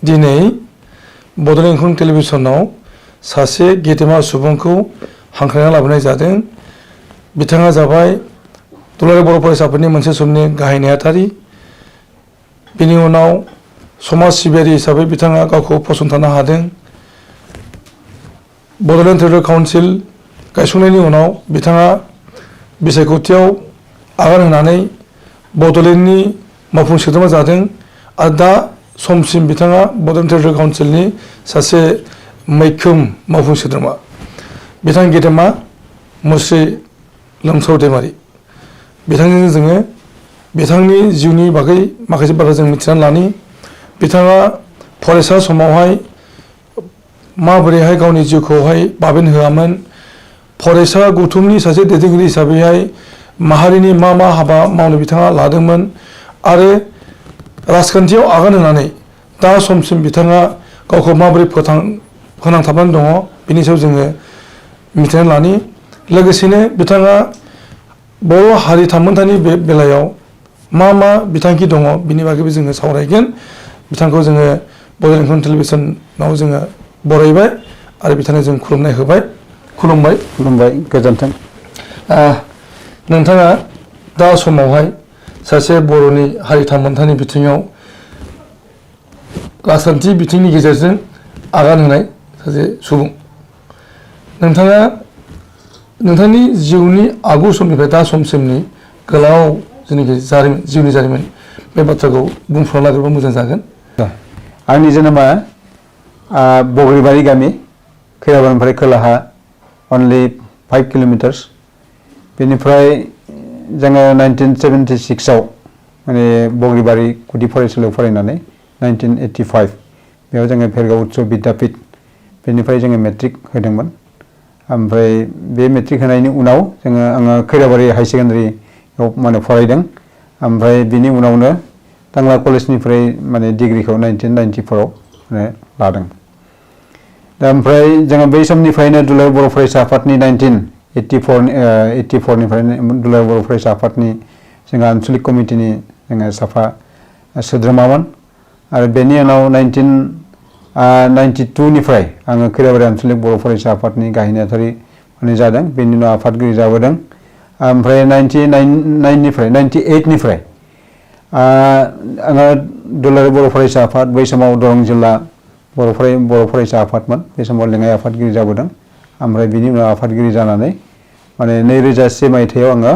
दिनै बड'लेण्ड खौरां टेलिभिजनाव सासे गेदेमा सुबुंखौ हांख्रायना लाबोनाय जादों। बिथाङा जाबाय दुलाराय बर' फरायसाफोरनि मोनसे समनि गाहाय नेहाथारि। बिनि उनाव समाज सिबियारि हिसाबै बिथाङा गावखौ फसंथानो हादों। बड'लेण्ड टेरिट'रियेल काउन्सिल गायसंनायनि उनाव बिथाङा बिसायख'थियाव आगान होनानै बड'लेण्डनि मावफुं सोद्रोमा जादों आरो दा समसिम बिथाङा बड'लेण्ड टेरिट'रियेल काउन्सिलनि सासे मैखोम मावफुं सोद्रोमा। बिथां गेदेमा मुस्रि लोमसाव दैमारि। बिथांजों जोङो बिथांनि जिउनि बागै माखासे बाथ्रा जों मिथिनानै लानि। बिथाङा फरायसा समावहाय माबोरैहाय गावनि जिउखौहाय बाबेन होआमोन, फरायसा गौथुमनि सासे दैदेनगिरि हिसाबैहाय माहारिनि मा हाबा मावनो बिथाङा लादोंमोन आरो राजखान्थियाव आगान होनानै दा समसिम बिथाङा गावखौ माबोरै फोनांथाबनानै दङ बिनि सायाव जोङो मिथिनानै लानि। लोगोसेनो बिथाङा बर' हारि थामोन्थानि बेलायाव मा बिथांखि दङ बिनि बागैबो जोङो सावरायगोन। बिथांखौ जोङो बड'लेण्ड खौरां टेलिभिजनाव जोङो बरायबाय आरो बिथांनो जों खुलुमनाय होबाय। खुलुमबाय। गोजोन्थों। नोंथाङा दा समावहाय सासे बर'नि हारि थामोन्थानि बिथिङाव राजखान्थि बिथिंनि गेजेरजों आगान होनाय सासे सुबुं। नोंथाङा नोंथांनि जिउनि आगु समनिफ्राय दा समसिमनि गोलाव जेनाखि जिउनि जारिमिन बे बाथ्राखौ बुंफोरना लाग्रोबा मोजां जागोन। आंनि जोनोमा बगरिबारि गामि, खैराबारिनिफ्राय खोलाहा अनलि 5 किल'मिटार्स। बेनिफ्राय जोङो 1976 माने बगरिबारि गुदि फरायसालियाव फरायनानै 1985 बेयाव जोङो भेरगाव उत्सव बिद्यापीठ बेनिफ्राय जोङो मेट्रिक होदोंमोन। ओमफ्राय बे मेट्रिक होनायनि उनाव आङो खैराबारि हाई सेकेन्डारियाव माने फरायदों। ओमफ्राय बिनि उनावनो टांग्ला कलेजनिफ्राय माने डिग्रिखौ 1994 माने लादों। दा ओमफ्राय जोङो बै समनिफ्रायनो दुलाराय बर' फरायसा आफादनि 1984निफ्रायनो दुलाराय बर' फरायसा आफादनि जोंहा आनसलिक कमिटिनि जोङो साफा सोद्रोमामोन। आरो बेनि उनाव 1992निफ्राय आङो खैराबारि आनसलिक बर' फरायसा आफादनि गाहाय नेहाथारि माने जादों। बेनि उनाव आफादगिरि जाबोदों। ओमफ्राय 98निफ्राय आङो दुलाराय बर' फरायसा आफाद, बै समाव दरं जिल्ला बर' फरायसा आफादमोन, बे समाव लेङाइ आफादगिरि जाबोदों। ओमफ्राय बिनि उनाव आफादगिरि जानानै माने 2001 मायथाइयाव आङो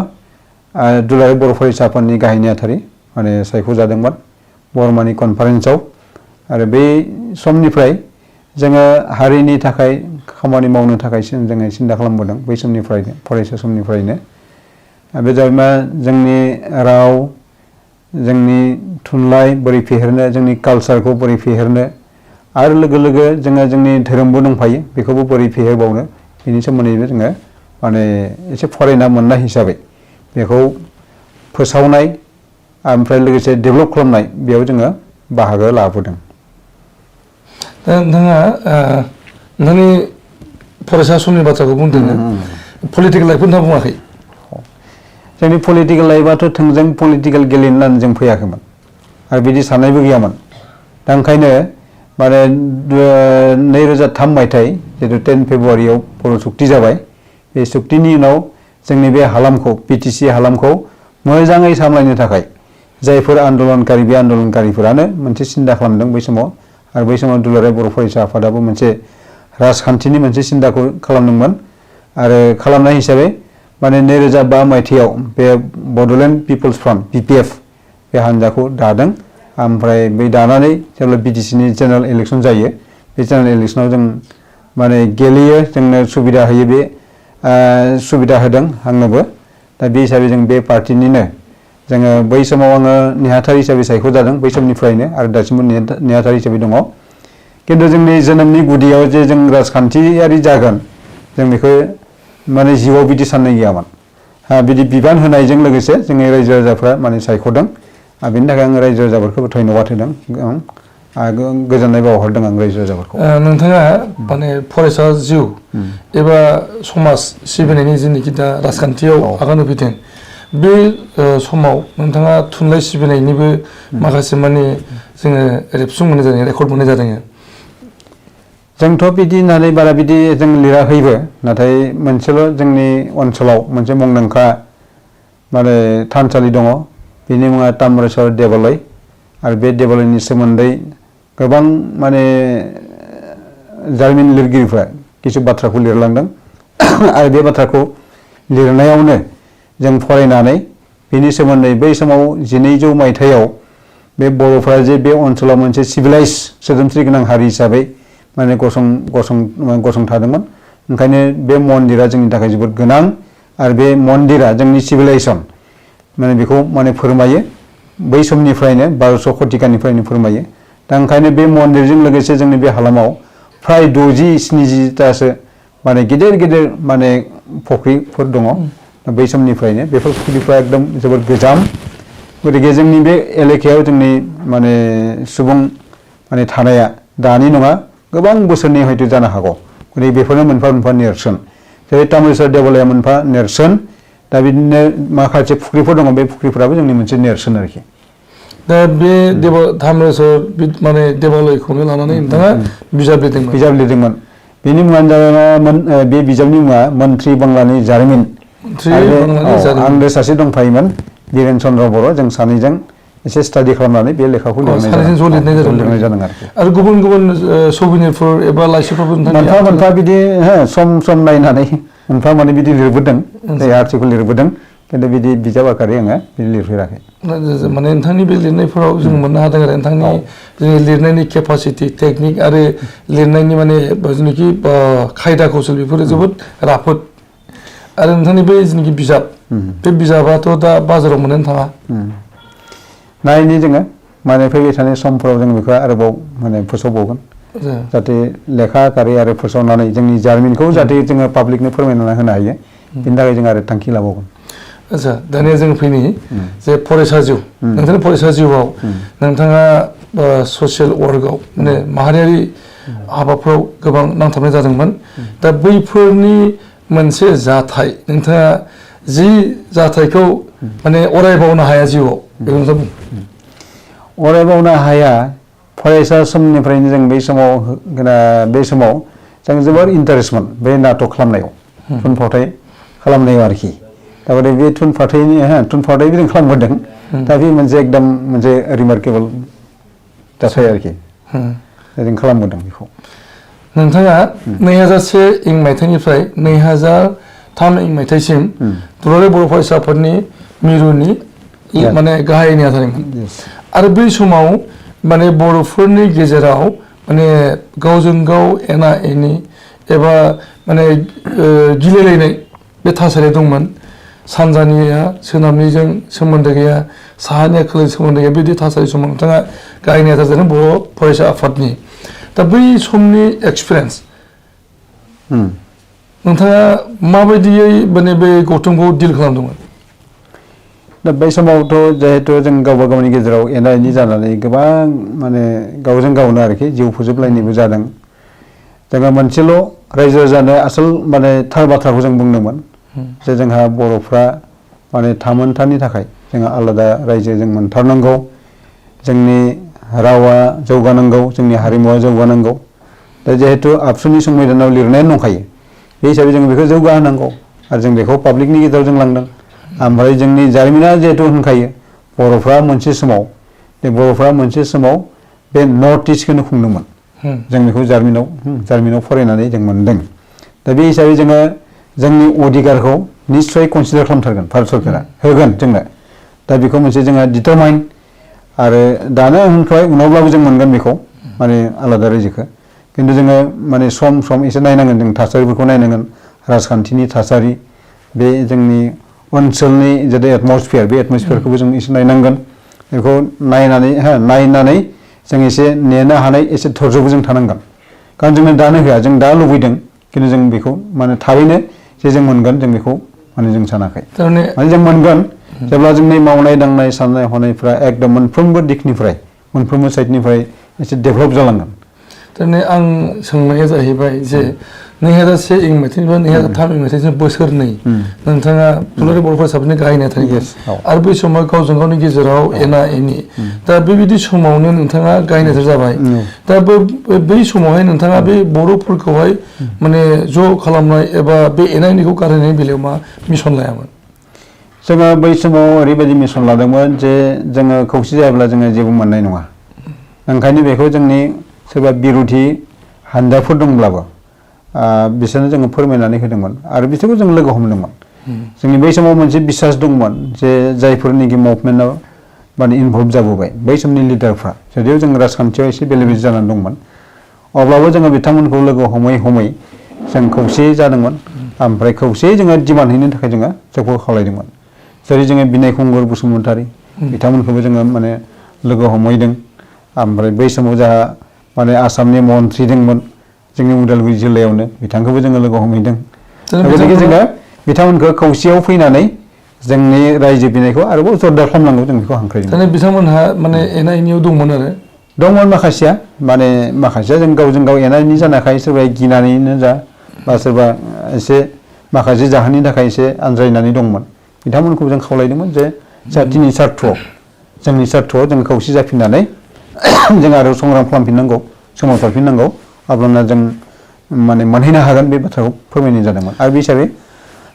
दुलाराय बर' फरायसा आफादनि गाहाय नेहाथारि माने सायख'जादोंमोन बरमानि कनफारेन्सआव। आरो बै समनिफ्राय जोङो हारिनि थाखाय खामानि मावनो थाखाय जोङो सिन्था खालामबोदों बै समनिफ्रायनो, फरायसा समनिफ्रायनो। बे जाबाय जोंनि राव, जोंनि थुनलाइ बोरै फेहेरनो, जोंनि कालसारखौ बोरै फेहेरनो आरो लोगो लोगो जोंनि धोरोमबो दंफायो, बेखौबो बोरै फेहेरबावनो बेनि सोमोन्दैबो जोङो माने एसे फरायना मोननाय हिसाबै बेखौ फोसावनाय ओमफ्राय लोगोसे डेभेलप खालामनाय बेयाव जोङो बाहागो लाबोदों। दा नोंथाङा नोंथांनि फरायसा समनि बाथ्राखौ बुंदों, पलिटिकेल लाइफखौ नोंथाङा बुङाखै। जोंनि पलिटिकेल लाइफआथ' थोंजों पलिटिकेल गेलेनो होननानै जों फैयाखैमोन आरो बिदि साननायबो गैयामोन। दा ओंखायनो माने 2003 मायथाइ जितु 10 फेब्रुवारियाव बर' सुक्ति जाबाय, बे सुक्तिनि उनाव जोंनि बे हालामखौ, BTC हालामखौ मोजाङै सामलायनो थाखाय जायफोर आन्दलनकारि, बे आन्दलनकारिफोरानो मोनसे सिन्था खालामदों बै समाव। आरो बै समाव दुलाराय बर' फरायसा आफादाबो मोनसे राजखान्थिनि मोनसे सिन्थाखौ खालामदोंमोन। आरो खालामनाय हिसाबै माने 2005 मायथाइयाव बे बड'लेण्ड पिपल्स फ्रन्ट BPF बे हान्जाखौ दादों। ओमफ्राय बै दानानै जेब्ला BTCनि जेनेरेल इलेक्सन जायो, बे जेनेरेल इलेक्सनाव जों माने गेलेयो, जोंनो सुबिदा होयो, बे सुबिदा होदों आंनोबो। दा बे हिसाबै जों बे पार्टिनिनो जोङो बै समाव आङो नेहाथारि हिसाबै सायख'जादों बै समनिफ्रायनो आरो दासिमबो नेहाथारि हिसाबै दङ। खिन्थु जोंनि जोनोमनि गुदियाव जे जों राजखान्थियारि जागोन जों बेखौ माने जिउआव बिदि साननाय गैयामोन। बिदि बिबान होनायजों लोगोसे जोंनि रायजो राजाफ्रा माने सायख'दों। बेनि थाखाय आं रायजो राजाफोरखौबो धन्यबाद होदों, गोजोननाय बावहरदों आं रायजो राजाफोरखौ। नोंथाङा माने फरायसा जिउ एबा समाज सिबिनायनि जेनाखि दा राजखान्थियाव आगान होफैदों, बे समाव नोंथाङा थुनलाइ सिबिनायनिबो माखासे माने जोङो रेबसुं मोननाय जादों रेकर्ड मोननाय जादों जोंथ' बिदि होननानै बारा बिदि जों लिराखैबो नाथाय मोनसेल' जोंनि ओनसोलाव मोनसे मुंदांखा माने थानसालि दङ बेनि मुङा ताम्रेश्वर देवालय आरो बे देवालयनि सोमोन्दै गोबां माने जारिमिन लिरगिरिफ्रा किसु बाथ्राखौ लिरलांदों आरो बे बाथ्राखौ लिरनायावनो जों फरायनानै बेनि सोमोन्दै बै समाव 1200 मायथाइयाव बे बर'फ्रा जे बे ओनसोलाव मोनसे सिभिलाइज सोदोमस्रि गोनां हारि हिसाबै माने गसंथादोंमोन ओंखायनो बे मन्दिरा जोंनि थाखाय जोबोद गोनां आरो बे मन्दिरा जोंनि सिभिलाइजेसन माने बेखौ माने फोरमायो बै समनिफ्रायनो 1200 खतिकानिफ्रायनो फोरमायो दा ओंखायनो बे मन्दिरजों लोगोसे जोंनि बे हालामाव फ्राय 60-70तासो माने गिदिर गिदिर माने फुख्रिफोर दङ बै समनिफ्रायनो बेफोर फुख्रिफ्रा एकदम जोबोद गोजाम गतिके जोंनि बे एलेकायाव जोंनि माने सुबुं माने थानाया दानि नङा गोबां बोसोरनि हयतो जानो हागौ गतिके बेफोरनो मोनफा मोनफा नेरसोन जेरै ताम्रेश्वर देवालया मोनफा नेरसोन दा बिदिनो माखासे फुख्रिफोर दङ बे फुख्रिफोराबो जोंनि मोनसे नेरसोन आरोखि दा बे ताम्रेश्वर माने देवालयखौनो लानानै नोंथाङा बिजाब लिरदोंमोन बेनि मुङानो जाबाय बे बिजाबनि मुङा मन्त्रि बांलानि जारिमिन आंनो सासे दंफायोमोन बिरेन चन्द्र बर' जों सानैजों एसे स्टाडि खालामनानै बे लेखाखौ लिरनाय जादों आरो गुबुन गुबुन सबिनेरफोर एबा लाइसिफोरबो मोनफा मोनफा बिदि सम सम नायनानै मोनफा माने बिदि लिरबोदों आर्टिकेल लिरबोदों खिन्थु बिदि बिजाब आकारै आङो बिदि लिरफेराखै माने नोंथांनि बे लिरनायफोराव जों मोननो हादों आरो नोंथांनि जोंनि लिरनायनि केपासिटि टेकनिक आरो लिरनायनि माने जेनाखि खायदा कौशल बेफोरो जोबोद राफोद आरो नोंथांनि बे जेनाखि बिजाब बे बिजाबाथ' दा बाजाराव मोननो थाङा नायनि जोङो माने फैबाय थानाय समफोराव जों बेखौ आरोबाव माने फोसावबावगोन जाहाथे लेखा आकारै आरो फोसावनानै जोंनि जारिमिनखौ जाहाथे जोङो पाब्लिकनो फोरमायनानै होनो हायो बेनि थाखाय जों आरो थांखि लाबावगोन आच्छा दानिया जों फैनि जे फरायसा जिउ नोंथांनि फरायसा जिउआव नोंथाङा ससियेल वार्कआव माने माहारियारि हाबाफोराव गोबां नांथाबनाय जादोंमोन दा बैफोरनि मोनसे जाथाय नोंथाङा जि जाथायखौ माने अरायबावनो हाया जिउआव बेखौ नोंथाङा बुं अरायबावनो हाया फरायसा समनिफ्रायनो जों बे समाव जों जोबोर इन्टारेस्टमोन बे नाटक खालामनायाव थुनफावथाय खालामनायाव आरोखि तारमाने बे थुनफावथायबो जों खालामबोदों दा बे मोनसे एकदम मोनसे रिमार्केबल जाथाय आरोखि जों खालामबोदों बेखौ नोंथाङा 2001 मायथाइनिफ्राय 2003 मायथाइसिम दुलाराय बर' फरायसा आफादनि मिरुनि माने गाहाय नेहाथारिमोन आरो बै समाव माने बर'फोरनि गेजेराव माने गावजों गाव एना एनि एबा माने गिलायलायनाय बे थासारिया दंमोन सानजानिया सोनाबनिजों सोमोन्दो गैया साहानिया खोलाजों सोमोन्दो गैया बिदि थासारि समाव नोंथाङा गाहाय नेहाथारि जादों बर' फरायसा आफादनि दा बै समनि एक्सपिरियेन्स नोंथाङा माबायदियै माने बे गौथुमखौ डिल खालामदोंमोन दा बै समावथ' जिहेतु जों गावबा गावनि गेजेराव एना एनि जानानै गोबां माने गावजों गावनो आरोखि जिउ फोजोबलायनायबो जादों जोङो मोनसेल' रायजो जानो आसोल माने थार बाथ्राखौ जों बुंदोंमोन जे जोंहा बर'फ्रा माने थामोनथानि थाखाय जोंहा आलादा रायजो जों मोनथारनांगौ जोंनि रावा जौगानांगौ जोंनि हारिमुवा जौगानांगौ दा जिहेतु आबसुनि संबिधानाव लिरनायानो दंखायो बे हिसाबै जों बेखौ जौगाहोनांगौ आरो जों बेखौ पाब्लिकनि गेजेराव जों लांदों ओमफ्राय जोंनि जारिमिना जिहेतु होनखायो बर'फ्रा मोनसे समाव बे नर्थ इस्टखौनो खुंदोंमोन जों बेखौ जारिमिनाव फरायनानै जों मोनदों दा बे हिसाबै जोङो जोंनि अधिकारखौ निस्सय कनसिडार खालामथारगोन भारत सरकारा होगोन जोंनो दा बेखौ मोनसे जोंहा डिटारमाइन आरो दानो होनखाबाय उनावब्लाबो जों मोनगोन बेखौ माने आलादा रायजोखौ खिन्थु जोङो माने सम एसे नायनांगोन जों थासारिफोरखौ नायनांगोन राजखान्थिनि थासारि बे जोंनि ओनसोलनि जेरै एटमस्फियार बे एटमस्फियारखौबो जों एसे नायनांगोन बेखौ नायनानै जों एसे नेनो हानाय एसे धैर्यबो जों थानांगोन कारण जोंनो दानो होआ जों दा लुबैदों खिन्थु जों बेखौ माने थाबैनो जे जों मोनगोन जों बेखौ माने जों सानाखै माने जों मोनगोन जेब्ला जोंनि मावनाय दांनाय साननाय हनायफ्रा एकदम मोनफ्रोमबो दिगनिफ्राय मोनफ्रोमबो साइडनिफ्राय एसे डेभेलप जालांगोन थारमाने आं सोंनाया जाहैबाय जे 2001 इं मायथाइनिफ्राय 2003 इं मायथाइसिम बोसोरनै नोंथाङा दुलाराय बर' फरायसाफोरनि गाहाय नेहाथारि आरो बै समाव गावजों गावनि गेजेराव एना एनि दा बेबायदि समावनो नोंथाङा गाहाय नेहाथारि जाबाय दा बै समावहाय नोंथाङा बे बर'फोरखौहाय माने ज' खालामनाय एबा बे एना एनिखौ गारनायनि बेलायाव मा मिशन लायामोन? जोङो बै समाव ओरैबायदि मिशन लादोंमोन जे जोङो खौसे जायाब्ला जोङो जेबो मोननाय नङा। ओंखायनो बेखौ जोंनि सोरबा बिरोधि हानजाफोर दंब्लाबो बिसोरनो जोङो फोरमायनानै होदोंमोन आरो बिसोरखौ जों लोगो हमदोंमोन। जोंनि बै समाव मोनसे बिसास दंमोन जे जायफोरनिखि मुभमेन्टआव माने इनभल्भ जाबोबाय बै समनि लिडारफ्रा जुदियाव जों राजखान्थियाव एसे बेले बेजे जानानै दंमोन अब्लाबो जोङो बिथांमोनखौ लोगो हमै हमै जों खौसेयै जादोंमोन ओमफ्राय खौसेयै जोङो डिमान्ड हैनो थाखाय जोङो सापर्ट खालायदोंमोन। जेरै जोङो बिनाय कुंगर बसुमतारी बिथांमोनखौबो जोङो माने लोगो हमहैदों ओमफ्राय बै समाव जोंहा माने आसामनि मन्त्रि दंमोन जोंनि उदालगुरि जिल्लायावनो बिथांखौबो जोङो लोगो हमहैदों। गतिके जोङो बिथांमोनखौ खौसेयाव फैनानै जोंनि रायजो बिनायखौ आरोबाव जरदार खालामनांगौ जों बेखौ हांख्रायदों। बिथांमोनहा माने एना एनियाव दंमोन आरो दंमोन माखासेया माने माखासेया जों गावजों गाव एना एनि जानायखाय सोरबा गिनानैनो जा बा सोरबा एसे माखासे जाहोननि थाखाय एसे आनज्रायनानै दंमोन बिथांमोनखौ जों खावलायदोंमोन जे जाथिनि सार्थ'आव जोंनि सार्थ'आव जों खौसे जाफिननानै जों आरो संग्राम खालामफिननांगौ सोमावसारफिननांगौ अब्लाना जों माने मोनहैनो हागोन बे बाथ्राखौ फोरमायनाय जादोंमोन। आरो बे हिसाबै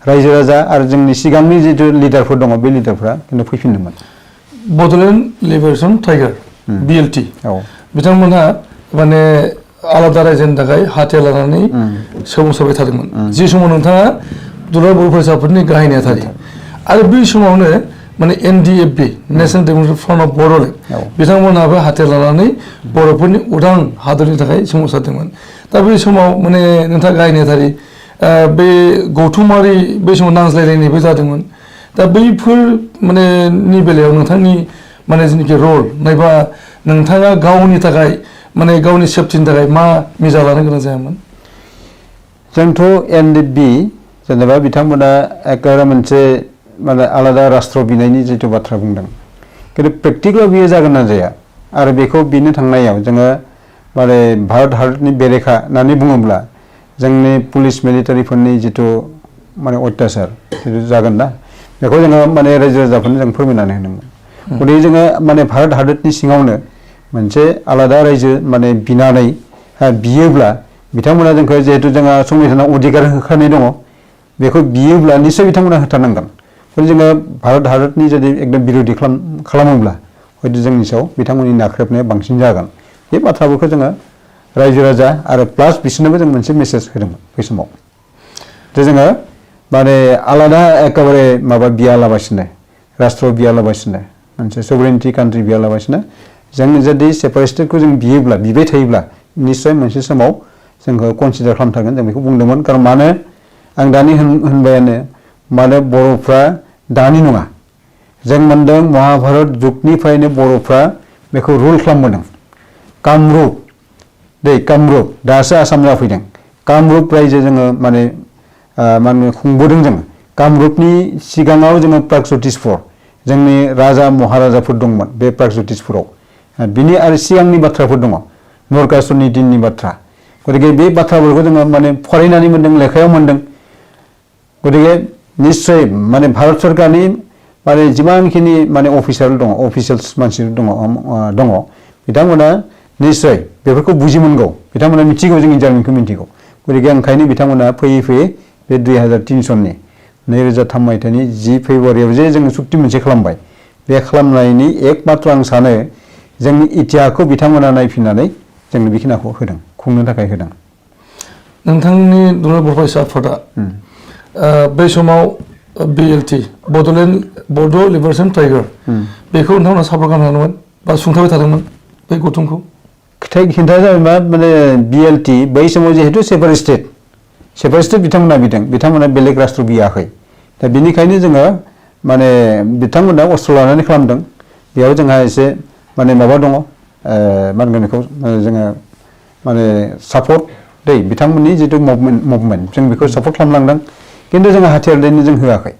रायजो राजा आरो जोंनि सिगांनि जिथु लिडारफोर दङ बे लिडारफ्रा खिन्थु फैफिनदोंमोन। बड'लेण्ड लिबारेसन टाइगार BLT बिथांमोनहा माने आलादा रायजोनि थाखाय हाथियार लानानै सोमावसारबाय थादोंमोन जि समाव नोंथाङा दुलाराय बर' फरायसाफोरनि गाहाय नेहाथारि आरो बै समावनो माने NDFB national Democratic front of Bodoland बिथांमोनहाबो हाथियार लानानै बर'फोरनि उदां हादरनि थाखाय सोमावसारदोंमोन। दा बै समाव माने नोंथाङा गाहाय नेहाथारि बे गौथुमारि बै समाव नांज्लायलायनायबो जादोंमोन। दा बैफोर माने नि बेलायाव नोंथांनि माने जेनाखि रल नायबा नोंथाङा गावनि थाखाय माने गावनि सेफटिनि थाखाय मा मेजार लानो गोनां जायामोन? जोंथ' NDFB जेनेबा बिथांमोना एकेबारे मोनसे माने आलादा राष्ट्र बिनायनि जिथु बाथ्रा बुंदों खिन्थु प्रेक्टिकेलाव बियो जागोन ना जाया आरो बेखौ बिनो थांनायाव जोङो माने भारत हादरनि बेरेखा होननानै बुङोब्ला जोंनि पुलिस मिलिटारिफोरनि जिथु माने अत्याचार जिथु जागोन ना बेखौ जोङो माने रायजो राजाफोरनो जों फोरमायनानै होदोंमोन। गतिके जोङो माने भारत हादरनि सिङावनो मोनसे आलादा रायजो माने बिनानै बियोब्ला बिथांमोना जोंखौ जिहेतु जोंहा संबिधानाव अधिकार होखानाय दङ बेखौ बियोब्ला निस्सय बिथांमोना होथारनांगोन। जोङो भारत हादरनि जुदि एकदम बिरोधि खालामोब्ला हयथ' जोंनि सायाव बिथांमोननि नाख्रेबनाया बांसिन जागोन बे बाथ्राफोरखौ जोङो रायजो राजा आरो प्लास बिसोरनोबो जों मोनसे मेसेज होदोंमोन बै समाव जे जोङो माने आलादा एकेबारे माबा बियालाबासिनो राष्ट्र बियालाबासिनो मोनसे सभरेनिटि कान्ट्रि बियालाबासिनो जों जुदि सेपारेटिस्टखौ जों बियोब्ला बिबाय थायोब्ला निस्सय मोनसे समाव जोंखौ कनसिडार खालामथारगोन जों बेखौ बुंदोंमोन। खारन मानो आं दानि होनबायानो मानो बर'फ्रा दानि नङा जों मोनदों महाभारत जुगनिफ्रायनो बर'फ्रा बेखौ रुल खालामबोदों। कामरुप कामरुप दासो आसाम जाफैदों कामरुप रायजो जोङो माने खुंबोदों जोङो कामरुपनि सिगाङाव जोङो प्रागज्यतिसपुर जोंनि राजा महाराजाफोर दंमोन बे प्रागज्यतिसपुराव बिनि आरो सिगांनि बाथ्राफोर दङ नरकासुरनि दिननि बाथ्रा गतिके बे बाथ्राफोरखौ जोङो माने फरायनानै मोन्दों लेखायाव मोन्दों। गतिके निस्सय माने भारत सरकारनि माने जिमानखिनि माने अफिसार दङ अफिसियेल्स मानसि दङ बिथांमोना निस्सय बेफोरखौ बुजि मोनगौ बिथांमोना मिथिगौ जोंनि जारिमिनखौ मिथिगौ। गतिके ओंखायनो बिथांमोना फैयै फैयै बे 2003 सननि 2003 मायथाइनि 10 फेब्रुवारियाव जे जोङो सुक्ति मोनसे खालामबाय बे खालामनायनि एकमात्र आं सानो जोंनि इतिहासखौ बिथांमोना नायफिननानै जोंनो बेखिनिखौ होदों खुंनो थाखाय होदों। नोंथांनि दुलाराय बर' फरायसा आफादा बै समाव BLT बड' लिबारेसन टाइगार बेखौ नोंथांमोना सापर्ट खालामदोंमोन बा सुंथाबाय थादोंमोन बे गौथुमखौ? खोथाया जाबाय मा माने BLT बै समाव जिहेतु सेपारेटिस्ट बिथांमोना बिथांमोना बेलेग राष्ट्र बियाखै दा बेनिखायनो जोङो माने बिथांमोना अस्त्र लानानै खालामदों बेयाव जोंहा एसे माने माबा दङ मा होनगोन बेखौ जोङो माने सापर्ट बिथांमोननि जिथु मुभमेन्ट जों बेखौ सापर्ट खालामलांदों खिन्थु जोङो हाथियार दैनो जों होआखै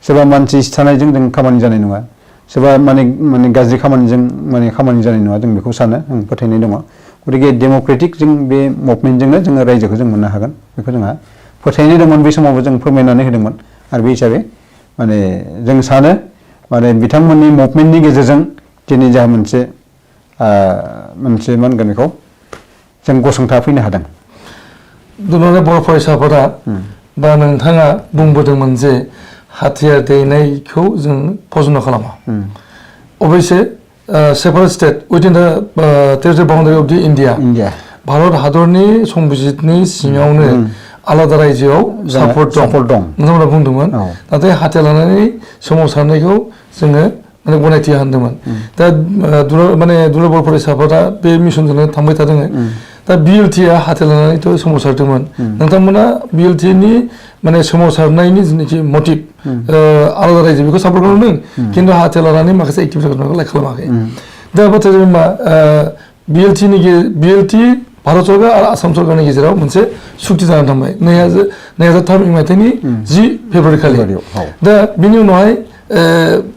सोरबा मानसि सिथारनायजों जों खामानि जानाय नङा सोरबा माने गाज्रि खामानिजों माने खामानि जानाय नङा जों बेखौ सानो आं फोथायनाय दङ। गतिके डेम'क्रेटिक जों बे मुभमेन्टजोंनो जोङो रायजोखौ जों मोननो हागोन बेखौ जोंहा फोथायनाय दंमोन बे समावबो जों फोरमायनानै होदोंमोन आरो बे हिसाबै माने जों सानो माने बिथांमोननि मुभमेन्टनि गेजेरजों दिनै जोंहा मोनसे मा होनगोन बेखौ जों गसंथा फैनो हादों। दुलाराय बर' फरायसाफोरा बा नोंथाङा बुंबोदोंमोन जे हाथियार दैनायखौ जों फसन्द खालामा। अबयसे सेपारेट स्टेट उइदिन द territory boundary of the India Bharat हादरनि संबिजितनि सिङावनो आलादा रायजोआव सापर्ट दं नोंथांमोना बुंदोंमोन नाथाय हाथियार लानानै सोमावसारनायखौ जोङो माने गनायथि होदोंमोन। दा माने दुलाराय बर' फरायसाफोरा बे मिशनजोंनो थांबाय थादों। दा BLT-आ हाथियार लानानैथ' सोमावसारदोंमोन नोंथांमोना BLT-नि माने सोमावसारनायनि जिनिखि मटिभ आलादा रायजो बेखौ सापर्ट खालामदों खिन्थु हाथियार लानानै माखासे एक्टिभिटिफोरखौ लाइक खालामाखै। दा बाथ्राया जाबाय मा BLT भारत सरकार आरो आसाम सरकारनि गेजेराव मोनसे सुक्ति जानानै थांबाय 2003 मायथाइनि 10 फेब्रुवारि खालि। दा बिनि उनावहाय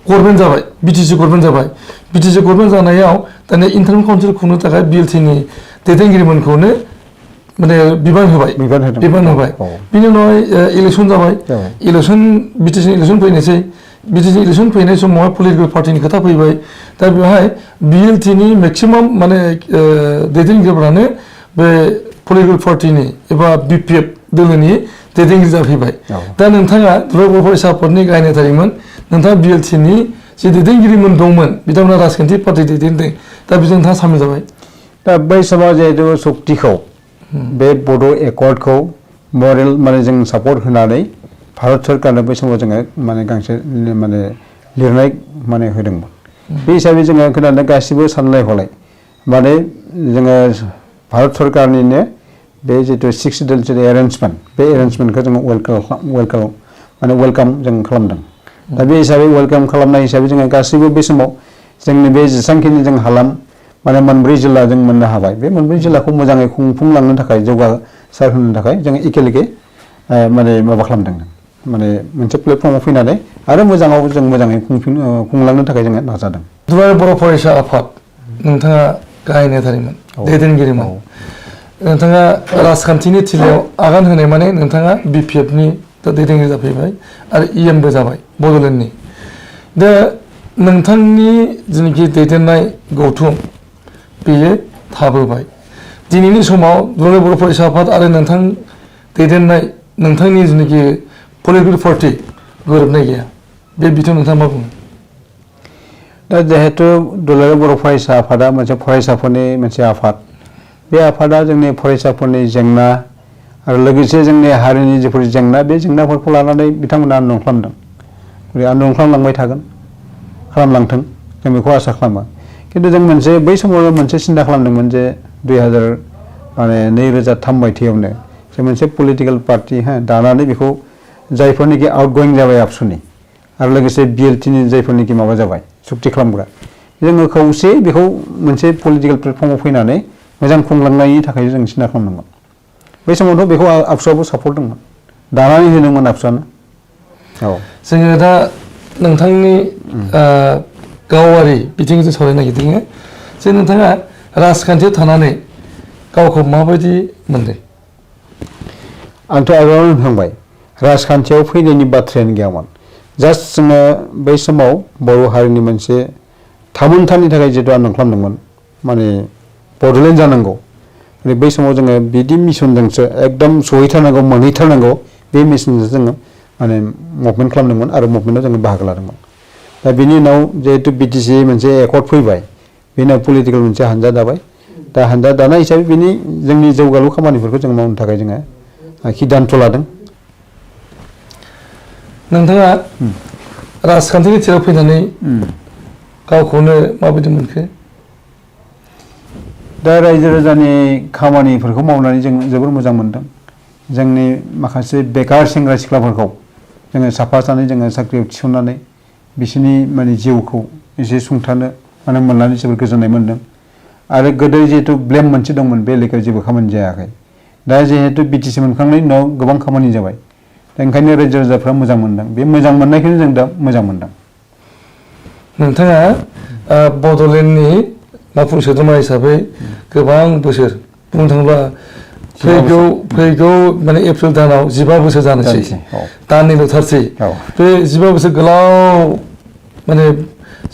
गभर्नमेन्ट जाबाय BTC गभर्नमेन्ट जाबाय। BTC गभर्नमेन्ट जानायाव दानिया इन्टारनेल काउन्सिल खुंनो थाखाय BLT-नि दैदेनगिरिमोनखौनो माने बिबान होबाय। बिनि उनावहाय इलेक्सन जाबाय। इलेक्सन BTC इलेक्सन फैनोसै BTC इलेक्सन फैनाय समावहाय पलिटिकेल पार्टिनि खोथा फैबाय। दा बेवहाय BLT-नि मेक्सिमाम माने दैदेनगिरिफोरानो बे पलिटिकेल पार्टिनि एबा BPF दोलोनि दैदेनगिरि जाफैबाय। दा नोंथाङा दुलाराय बर' फरायसाफोरनि गाहाय नेतामोन नोंथाङा BLT-नि जे दैदेनगिरिमोन दंमोन बिथांमोना राजखान्थि पार्टि दैदेनदों दा बेजों नोंथाङा सामिल जाबाय। दा बै समाव जिहेतु सक्तिखौ बे बड' एकर्डखौ मरेल माने जों सापर्ट होनानै भारत सरकारनो बै समाव जोङो माने गांसे माने लिरनाय माने होदोंमोन। बे हिसाबै जोङो खोनानो गासिबो सानलाय हलाय माने जोङो भारत सरकारनिनो बे जितु 6 एरेन्जमेन्ट बे एरेन्जमेन्टखौ जोङो वेलकाम जों खालामदों। दा बे हिसाबै वेलकाम खालामनाय हिसाबै जोङो गासैबो बे समाव जोंनि बे जेसेबांखिनि जों हालाम माने 4 जिल्ला जों मोननो हाबाय। बे 4 जिल्लाखौ मोजाङै खुंफुंलांनो थाखाय जौगासार होनो थाखाय जों एखेलेगे माने माबा खालामदों माने मोनसे प्लेटफर्माव फैनानै आरो मोजाङाव जों मोजाङै खुंलांनो थाखाय जोङो नाजादों। दुलाराय बर' फरायसा आफाद नोंथाङा गाहाय नेतामोन दैदेनगिरिमोन। नोंथाङा राजखान्थिनि थिलियाव आगान होनाय माने नोंथाङा BPF-नि दैदेनगिरि जाफैबाय आरो EM-बो जाबाय बड'लेण्डनि। दा नोंथांनि जिनिखि दैदेननाय गौथुम बेयो थाबोबाय। दिनैनि समाव दुलाराय बर' फरायसा आफाद आरो नोंथां दैदेननाय नोंथांनि जिनिखि पलिटिकेल पार्टि गोरोबनाय गैया बे बिथिङाव नोंथाङा मा बुङो? दा जिहेतु दुलाराय बर' फरायसा आफादा मोनसे फरायसाफोरनि मोनसे आफाद बे आफादा जोंनि फरायसाफोरनि जेंना आरो लोगोसे जोंनि हारिनि जिफोर जेंना बे जेंनाफोरखौ लानानै बिथांमोना आन्दलन खालामदों। आन्दलन खालामलांबाय थागोन खालामलांथों जों बेखौ आसा खालामो। खिन्थु जों मोनसे बै समावनो मोनसे सिन्था खालामदोंमोन जे 2003 मायथाइयावनो जे मोनसे पलिटिकेल पार्टि दानानै बेखौ जायफोरनिखि आउटगयिं जाबाय आबसुनि आरो लोगोसे BLT-नि जायफोरनिखि माबा जाबाय सुक्ति खालामग्रा जोङो खौसे बेखौ मोनसे पलिटिकेल प्लेटफर्माव फैनानै मोजां खुंलांनायनि थाखाय जों सिन्था खालामदोंमोन। बै समावथ' बेखौ आबसुआबो सापर्ट दंमोन दानानै होदोंमोन आबसुआनो। जोङो दा नोंथांनि गावारि बिथिंजों सावरायनो नागिरदों जे नोंथाङा राजखान्थियाव थानानै गावखौ माबायदि मोनदों? आंथ' आगोलावनो होनखांबाय राजखान्थियाव फैनायनि बाथ्रायानो गैयामोन। जास्ट जोङो बै समाव बर' हारिनि मोनसे थामोनथानि थाखाय जितु आन्दलन खालामदोंमोन माने बड'लेण्ड जानांगौ बै समाव जोङो बिदि मिशनजोंसो एकदम सहैथारनांगौ मोनहैथारनांगौ बे मिशनजों जोङो माने मुभमेन्ट खालामदोंमोन आरो मुभमेन्टआव जोङो बाहागो लादोंमोन। दा बिनि उनाव जिहेतु BTC मोनसे एकर्ड फैबाय बेनि उनाव पलिटिकेल मोनसे हानजा दाबाय। दा हानजा दानाय हिसाबै बिनि जोंनि जौगालु खामानिफोरखौ जों मावनो थाखाय जोङो सिद्धान्त लादों। नोंथाङा राजखान्थिनि थिलियाव फैनानै गावखौनो माबायदि मोनखो? दा रायजो राजानि खामानिफोरखौ मावनानै जों जोबोर मोजां मोनदों। जोंनि माखासे बेकार सेंग्रा सिख्लाफोरखौ जोङो साफा सानै जोङो साख्रियाव थिसननानै बिसोरनि माने जिउखौ एसे सुंथानो माने मोननानै जोबोर गोजोननाय मोनदों। आरो गोदो जिहेतु ब्लेम मोनसे दंमोन बे लेखायाव जेबो खामानि जायाखै। दा जिहेतु BTC मोनखांनायनि उनाव गोबां खामानि जाबाय दा ओंखायनो रायजो राजाफ्रा मोजां मोनदों। बे मोजां मोननायखौनो जों दा मोजां मोनदों। नोंथाङा बड'लेण्डनि मावफुं सोद्रोमा हिसाबै गोबां बोसोर बुंनो थाङोब्ला फैगौ माने एप्रिल दानाव 15 बोसोर जानोसै दाननैल' थारसै बे 15 बोसोर गोलाव माने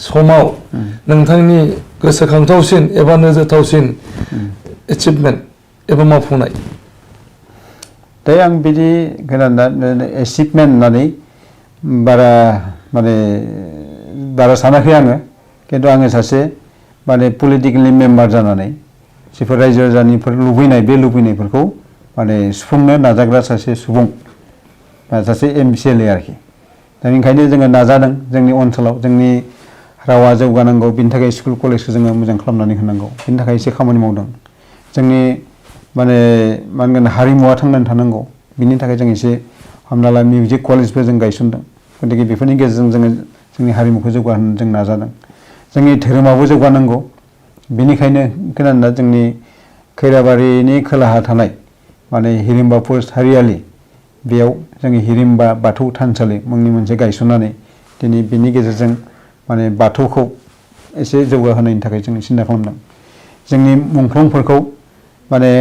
समाव नोंथांनि गोसोखांथावसिन एबा नोजोरथावसिन एचिभमेन्ट एबा मावफुंनाय दायो आं बिदि खोनाना एचिभमेन्ट होननानै बारा सानाखै आङो खिन्थु आङो सासे माने पलिटिकेलि मेम्बार जानानै जिफोर रायजो राजानिफोर लुबैनाय बे लुबैनायफोरखौ माने सुफुंनो नाजाग्रा सासे सुबुं सासे MCLA आरोखि दा बेनिखायनो जोङो नाजादों जोंनि ओनसोलाव जोंनि रावा जौगानांगौ बिनि थाखाय स्कुल कलेजखौ जोङो मोजां खालामनानै होनांगौ बिनि थाखाय एसे खामानि मावदों जोंनि माने मा होनगोन हारिमुवा थांनानै थानांगौ बिनि थाखाय जों एसे हमना ला मिउजिक कलेजबो जों गायसनदों गतिके बेफोरनि गेजेरजों जोङो जोंनि हारिमुखौ जौगाहोनो जों नाजादों जोंनि धोरोमाबो जौगानांगौ बेनिखायनो खोनादोंना जोंनि खैराबारिनि खोलाहा थानाय माने हिरिम्बा पोस्ट हारियालि बेयाव जोंनि हिरिम्बा बाथौ थानसालि मुंनि मोनसे गायसननानै दिनै बिनि गेजेरजों माने बाथौखौ एसे जौगाहोनायनि थाखाय जों सिन्था खालामदों जोंनि मुंख्लंफोरखौ माने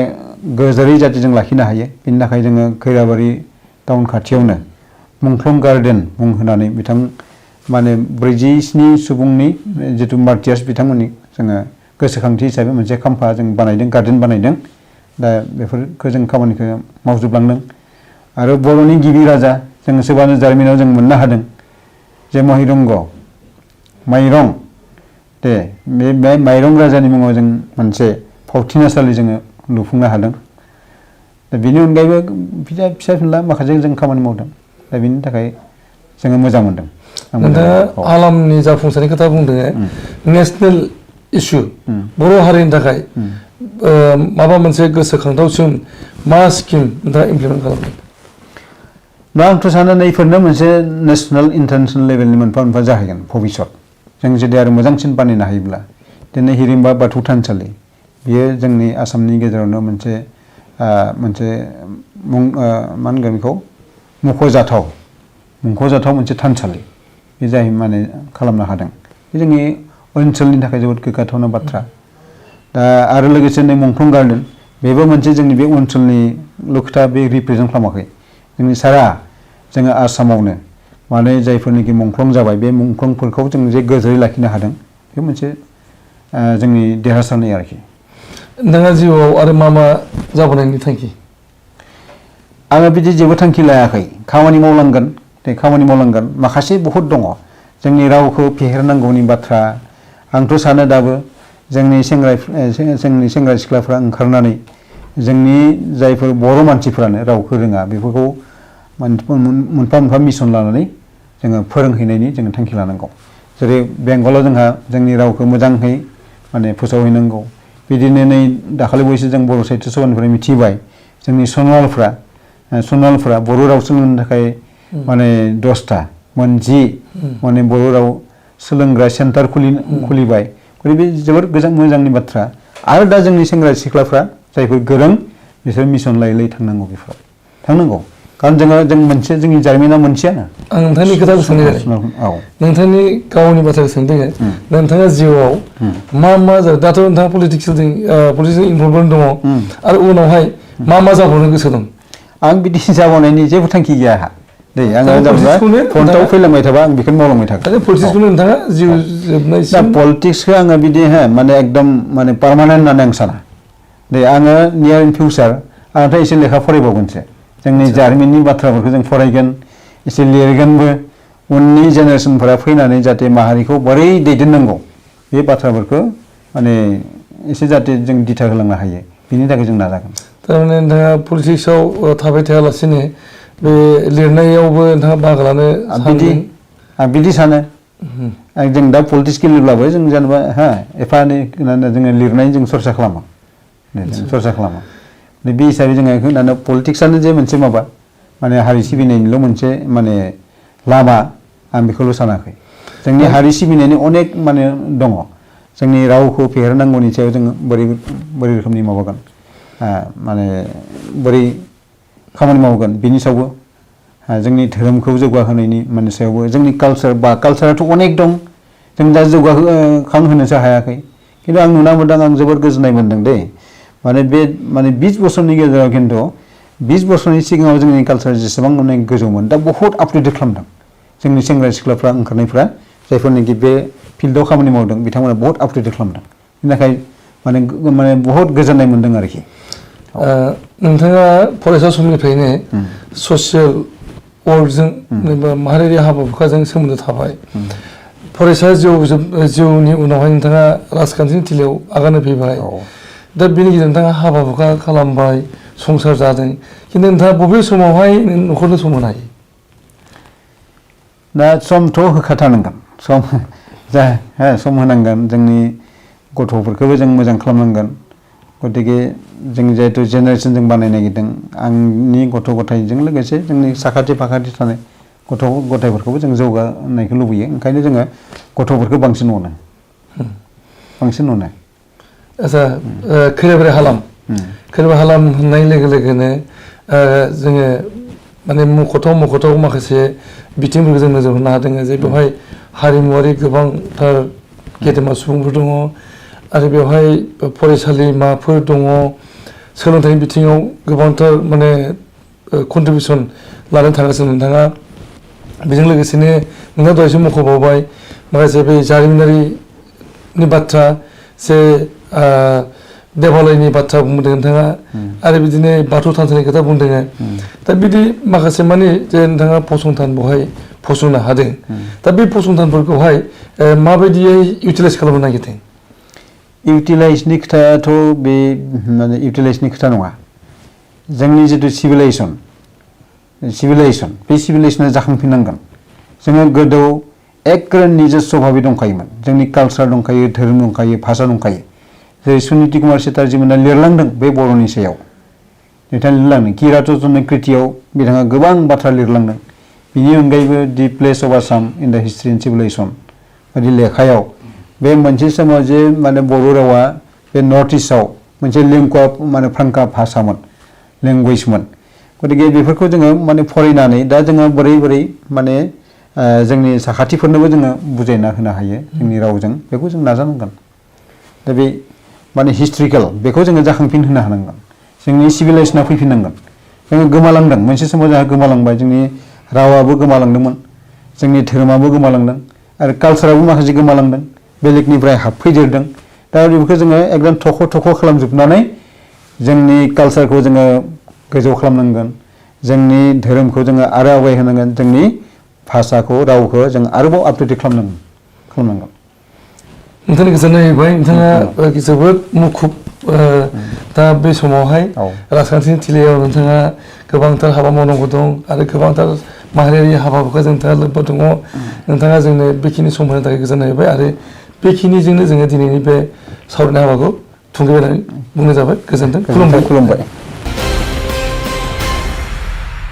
गोजोरै जाहाथे जों लाखिनो हायो बिनि थाखाय जोङो खैराबारि टाउन खाथियावनो मुंख्लं गार्डेन मुं होनानै बिथां माने 47 सुबुंनि जितु मार्टियार्स बिथांमोननि जोङो गोसोखांथि हिसाबै मोनसे खाम्फा जों बानायदों गार्डेन बानायदों दा बेफोरखौ जों खामानिखौ मावजोबलांदों आरो बर'नि गिबि राजा जों सोबानो जारिमिनाव जों मोननो हादों जे महिरंग माइरं दे बे माइरं राजानि मुङाव जों मोनसे फावथिनासालि जोङो लुफुंनो हादों दा बेनि अनगायैबो फिसा फिनला माखासे जों खामानि मावदों दा बेनि थाखाय जोङो मोजां मोनदों नोंथाङा आलामनि जाफुंसारनि खोथा बुंदों नेसनेल इस्यु बर' हारिनि थाखाय माबा मोनसे गोसोखांथावसिन मा स्किम नोंथाङा इमप्लिमेन्ट खालामदों दा आंथ' सानो नैफोरनो मोनसे नेसनेल इन्टारनेसनेल लेभेलनि मोनफा मोनफा जाहैगोन भबिष्यत जों जुदि आरो मोजांसिन बानायनो हायोब्ला दिनै हिरिम्बा बाथौ थानसालि बियो जोंनि आसामनि गेजेरावनो मोनसे मा होनगोन बेखौ मुंख'जाथाव मोनसे थानसालि बे जाय माने खालामनो हादों बे जोंनि ओनसोलनि थाखाय जोबोद गोग्गाथावना बाथ्रा दा आरो लोगोसे नै मुंख्लं गार्डेन बेबो मोनसे जोंनि बे ओनसोलनिल' खोथा बे रिप्रेजेन्ट खालामाखै जोंनि सारा जोङो आसामावनो माने जायफोरनिखि मुंख्लं जाबाय बे मुंख्लंफोरखौ जों जे गोजोरै लाखिनो हादों बे मोनसे जोंनि देरहासारनाय आरोखि नोंथाङा जिउआव आरो मा जाबोनायनि थांखि आङो बिदि जेबो थांखि लायाखै खामानि मावलांगोन माखासे बहुद दङ जोंनि रावखौ फेहेरनांगौनि बाथ्रा आंथ' सानो दाबो जोंनि सेंग्रा सिख्लाफ्रा ओंखारनानै जोंनि जायफोर बर' मानसिफ्रानो रावखौ रोङा बेफोरखौ मोनफा मोनफा मिशन लानानै जोङो फोरोंहैनायनि जोङो थांखि लानांगौ जेरै बेंगलाव जोंहा जोंनि रावखौ मोजाङै माने फोसावहैनांगौ बिदिनो नै दाखालिबावैसो जों बर' साहित्य सभानिफ्राय मिथिबाय जोंनि सनवालफ्रा बर' राव सोलोंनो थाखाय माने 10टा माने बर' राव सोलोंग्रा सेन्टार खुलिबाय बे जोबोर मोजांनि बाथ्रा आरो दा जोंनि सेंग्रा सिख्लाफ्रा जायफोर गोरों बिसोर मिशन लायै थांनांगौ बेफोराव थांनांगौ कारण जों मोनसे जोंनि जारिमिना मोनसेयानो आं नोंथांनि खोथाखौ सोंदों नोंथांनि गावनि बाथ्राखौ सोंदों नोंथाङा जिउआव मा जादों दाथ' नोंथाङा पलिटिक्सजों इनभल्भमेन्ट दङ आरो उनावहाय मा जाबावनो गोसो दं आं बिदि जाबावनायनि जेबो थांखि गैया दे आङो फ्रन्टआव फैलांबाय थाबा आं बेखौनो मावलांबाय थागोन पलिटिक्सखौनो नोंथाङा जिउ जोबनायसिम पलिटिक्सखौ आङो बिदि माने एकदम माने पार्मानेन्ट होननानै आं साना दे आङो नियार इन फिउचार आंथ' एसे लेखा फरायबावगोनसो जोंनि जारिमिननि बाथ्राफोरखौ जों फरायगोन एसे लिरगोनबो उननि जेनेरेसनफोरा फैनानै जाहाथे माहारिखौ बोरै दैदेननांगौ बे बाथ्राफोरखौ माने एसे जाहाथे जों दिथा होलांनो हायो बिनि थाखाय जों नाजागोन थारमाने नोंथाङा पलिटिक्सआव थाबाय थायालासिनो बे लिरनायावबो नोंथाङा बाहागो लानो आं बिदि सानो जों दा पलिटिक्स गेलेब्लाबो जों जेनेबा एफा एनै जोङो लिरनाय जों सरसा खालामो बे हिसाबै जोङो पलिटिक्सआनो जे मोनसे माबा माने हारि सिबिनायनिल' मोनसे माने लामा आं बेखौल' सानाखै जोंनि हारि सिबिनायनि अनेक माने दङ जोंनि रावखौ फेहेरनांगौनि सायाव जोङो बोरै रोखोमनि माबागोन माने बोरै खामानि मावगोन बिनि सायावबो जोंनि धोरोमखौ जौगाहोनायनि माने सायावबो जोंनि कालचाराथ' अनेक दं जों दा जौगाखांहोनोसो हायाखै खिन्थु आं नुना मोनदों आं जोबोर गोजोननाय मोनदों दे माने बे माने 20 बोसोरनि गेजेराव खिन्थु 20 बोसोरनि सिगाङाव जोंनि कालचार जेसेबां माने गोजौमोन दा बहुत आपडेट खालामदों जोंनि सेंग्रा सिख्लाफ्रा ओंखारनायफ्रा जायफोरनिखि बे फिल्डआव खामानि मावदों बिथांमोना बहुत आपडेट खालामदों बेनि थाखाय माने बहुत गोजोननाय मोनदों आरोखि नोंथाङा फरायसा समनिफ्रायनो ससियेल वर्कजों एबा माहारियारि हाबा हुखाजों सोमोन्दो थाबाय फरायसा जिउनि उनावहाय नोंथाङा राजखान्थिनि थिलियाव आगान होफैबाय दा बेनि गेजेरजों नोंथाङा हाबा हुखा खालामबाय संसार जादों खिन्थु नोंथाङा बबे समावहाय न'खरनो सम होनो हायो दा समथ' होखाथारनांगोन सम होनांगोन जोंनि गथ'फोरखौबो जों मोजां खालामनांगोन गतिके जों जिहेतु जेनेरेसन जों बानायनो नागिरदों आंनि गथ' गथायजों लोगोसे जोंनि साखाथि फाखाथि थानाय गथ' गथायफोरखौबो जों जौगानायखौ लुबैयो ओंखायनो जोङो गथ'फोरखौ बांसिन अनो आच्छा खैराबारि हालाम होननाय लोगो लोगोनो जोङो माने मख'थाव माखासे बिथिंफोरखौ जों नोजोर होनो हादों जे बेवहाय हारिमुवारि गोबांथार गेदेमा सुबुंफोर दङ आरो बेवहाय फरायसालिमाफोर दङ सोलोंथाइनि बिथिङाव गोबांथार माने कन्ट्रिबिउसन लानो थांगासिनो नोंथाङा बेजों लोगोसेनो नोंथाङा दहायसो मख'बावबाय माखासे बे जारिमिनारिनि बाथ्रा जे देवालयनि बाथ्रा बुंदों नोंथाङा आरो बिदिनो बाथौ थानसालिनि खोथा बुंदों दा बिदि माखासे माने जे नोंथाङा फसंथान बेवहाय फसंनो हादों दा बे फसंथानफोरखौहाय माबायदियै इउटिलाइज खालामनो नागिरदों इउटिलाइजनि खोथायाथ' बे माने इउटिलाइजनि खोथा नङा जोंनि जितु सिभिलाइजेसन बे सिभिलाइजेसना जाखांफिननांगोन जोङो गोदो एखे निजस्व भाबै दंखायोमोन जोंनि कालचार दंखायो धोरोम दंखायो भाषा दंखायो जेरै सुनिति कुमार चेटार्जीमोना लिरलांदों बे बर'नि सायाव बिथाङा लिरलांदों किरातजन कृतियाव बिथाङा गोबां बाथ्रा लिरलांदों बिनि अनगायैबो the place of Assam in the history and civilisation बायदि लेखायाव बे मोनसे समाव जे माने बर' रावा बे नर्थ इस्टआव मोनसे लिंकुवा माने फ्रांका भाषामोन लेंगुवेजमोन गतिके बेफोरखौ जोङो माने फरायनानै दा जोङो बोरै माने जोंनि साखाथिफोरनोबो जोङो बुजायना होनो हायो जोंनि रावजों बेखौ जों नाजानांगोन दा बे माने हिस्ट्रिकेल बेखौ जोङो जाखांफिन होनो हानांगोन जोंनि सिभिलाइजेसना फैफिननांगोन जोङो गोमालांदों मोनसे समाव जोंहा गोमालांबाय जोंनि रावाबो गोमालांदोंमोन जोंनि धोरोमाबो गोमालांदों आरो कालचाराबो माखासे गोमालांदों बेलेगनिफ्राय हाबफैदेरदों दा बेफोरखौ जोङो एकदम थख' खालामजोबनानै जोंनि कालचारखौ जोङो गोजौ खालामनांगोन जोंनि धोरोमखौ जोङो आरो आवगायहोनांगोन जोंनि भाषाखौ रावखौ जों आरोबाव आपडेट खालामनांगोन नोंथांनि गोजोननाय होबाय नोंथाङा जोबोद मुखुब दा बे समावहाय राजखान्थिनि थिलियाव नोंथाङा गोबांथार हाबा मावनांगौ दं आरो गोबांथार माहारियारि हाबा हुखाजों नोंथाङा लोब्बा दङ नोंथाङा जोंनो बेखिनि सम होनो थाखाय गोजोननाय होबाय आरो बेखिनिजोंनो जोङो दिनैनि बे सावरायनाय हाबाखौ थुंगेबाय होननानै बुंनाय जाबाय गोजोन्थों खुलुमबाय